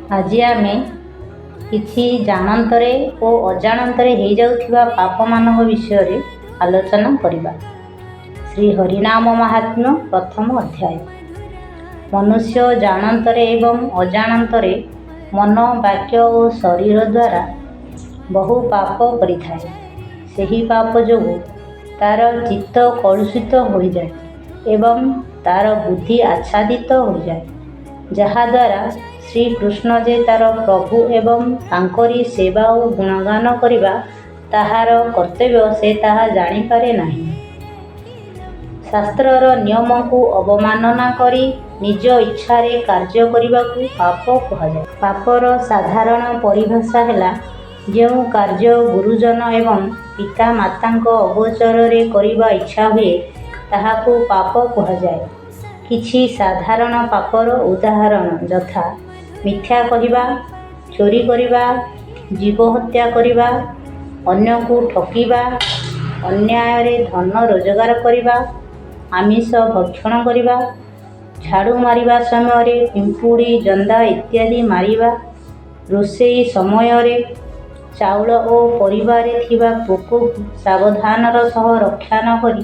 ଆଜି ଆମେ କିଛି ଜାଣନ୍ତରେ ଓ ଅଜାଣତରେ ହେଇଯାଉଥିବା ପାପମାନଙ୍କ ବିଷୟରେ ଆଲୋଚନା କରିବା। ଶ୍ରୀ ହରିନାମ ମାହାତ୍ମ୍ୟ, ପ୍ରଥମ ଅଧ୍ୟାୟ। ମନୁଷ୍ୟ ଜାଣନ୍ତରେ ଏବଂ ଅଜାଣତରେ ମନ, ବାକ୍ୟ ଓ ଶରୀର ଦ୍ୱାରା ବହୁ ପାପ କରିଥାଏ। ସେହି ପାପ ଯୋଗୁଁ ତା'ର ଚିତ୍ତ କଳୁଷିତ ହୋଇଯାଏ ଏବଂ ତା'ର ବୁଦ୍ଧି ଆଚ୍ଛାଦିତ ହୋଇଯାଏ, ଯାହାଦ୍ୱାରା ଶ୍ରୀକୃଷ୍ଣ ଯେ ତା'ର ପ୍ରଭୁ ଏବଂ ତାଙ୍କରି ସେବା ଓ ଗୁଣଗାନ କରିବା ତାହାର କର୍ତ୍ତବ୍ୟ, ସେ ତାହା ଜାଣିପାରେ ନାହିଁ। ଶାସ୍ତ୍ରର ନିୟମକୁ ଅବମାନନା କରି ନିଜ ଇଚ୍ଛାରେ କାର୍ଯ୍ୟ କରିବାକୁ ପାପ କୁହାଯାଏ। ପାପର ସାଧାରଣ ପରିଭାଷା ହେଲା, ଯେଉଁ କାର୍ଯ୍ୟ ଗୁରୁଜନ ଏବଂ ପିତାମାତାଙ୍କ ଅଗୋଚରରେ କରିବା ଇଚ୍ଛା ହୁଏ, ତାହାକୁ ପାପ କୁହାଯାଏ। କିଛି ସାଧାରଣ ପାପର ଉଦାହରଣ ଯଥା: ମିଥ୍ୟା କହିବା, ଚୋରି କରିବା, ଜୀବ ହତ୍ୟା କରିବା, ଅନ୍ୟକୁ ଠକିବା, ଅନ୍ୟାୟରେ ଧନ ରୋଜଗାର କରିବା, ଆମିଷ ଭକ୍ଷଣ କରିବା, ଝାଡ଼ୁ ମାରିବା ସମୟରେ ପିମ୍ପୁଡ଼ି, ଜନ୍ଦା ଇତ୍ୟାଦି ମାରିବା, ରୋଷେଇ ସମୟରେ ଚାଉଳ ଓ ପରିବାରେ ଥିବା ପୋକକୁ ସାବଧାନର ସହ ରକ୍ଷା ନ କରି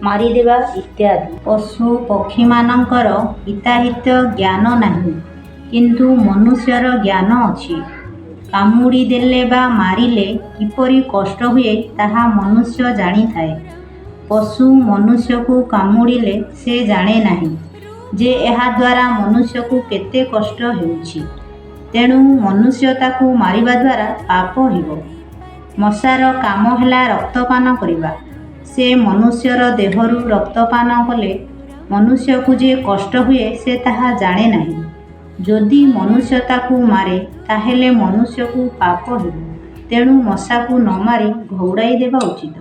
ମାରିଦେବା ଇତ୍ୟାଦି। ପଶୁ ପକ୍ଷୀମାନଙ୍କର ହିତାହିତ ଜ୍ଞାନ ନାହିଁ, କିନ୍ତୁ ମନୁଷ୍ୟର ଜ୍ଞାନ ଅଛି। କାମୁଡ଼ି ଦେଲେ ବା ମାରିଲେ କିପରି କଷ୍ଟ ହୁଏ, ତାହା ମନୁଷ୍ୟ ଜାଣିଥାଏ। ପଶୁ ମନୁଷ୍ୟକୁ କାମୁଡ଼ିଲେ ସେ ଜାଣେ ନାହିଁ ଯେ ଏହାଦ୍ୱାରା ମନୁଷ୍ୟକୁ କେତେ କଷ୍ଟ ହେଉଛି। ତେଣୁ ମନୁଷ୍ୟ ତାକୁ ମାରିବା ଦ୍ୱାରା ପାପ ହେବ। ମଶାର କାମ ହେଲା ରକ୍ତପାନ କରିବା। ସେ ମନୁଷ୍ୟର ଦେହରୁ ରକ୍ତପାନ କଲେ ମନୁଷ୍ୟକୁ ଯେ କଷ୍ଟ ହୁଏ, ସେ ତାହା ଜାଣେ ନାହିଁ। ଯଦି ମନୁଷ୍ୟ ତାକୁ ମାରେ, ତାହେଲେ ମନୁଷ୍ୟକୁ ପାପ ହେବ। ତେଣୁ ମଶାକୁ ନ ମାରି ଘଉଡ଼ାଇ ଦେବା ଉଚିତ।